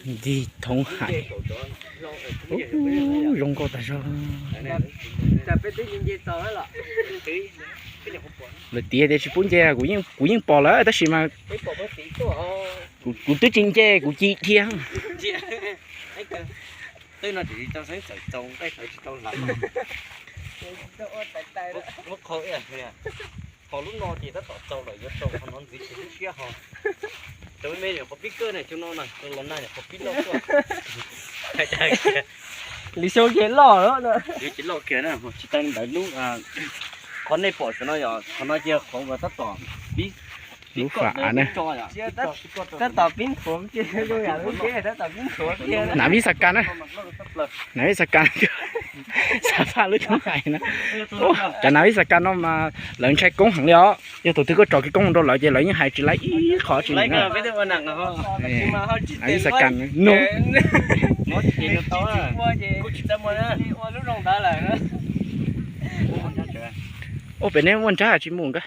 Ncig thoob hais. Zoo nkauj tas zog. Lawv tias tias tsis pub nce, kuv yeej pom lawm tab sis mas kuv twb tsis nce kuv ci dhia. Qhov lub no ces tab tom tsaus lawm, yuav tsaus qhov no ntxiv ces lub siab ho. Cov me me nyuam qhuav pib kawj na, cov no na, cov los nag nyuam qhuav pib loj tuaj. Lwm xyoo ces loj lawm. Yuav ces loj kiag na, tsis tas li ntawd lub, qhov nej pom saum no yog qhov no ces qhov uas tab tom pib, lub fam av na. Tab tom pib nthuav, tab tom pib nthuav. Nav vib xa kas na, nav vib xa kas, xav faj lub thoob hais na. Cov nav vib xa kas no mas lawv ntshai koob heev li os. Yog tus twg koj tso kiv koob rau lawv ces lawv yeej hais tsis laib ib qho tsis li na. Nav vib xa kas no. Ua pem neb muaj ntsab tsis mus nkawd.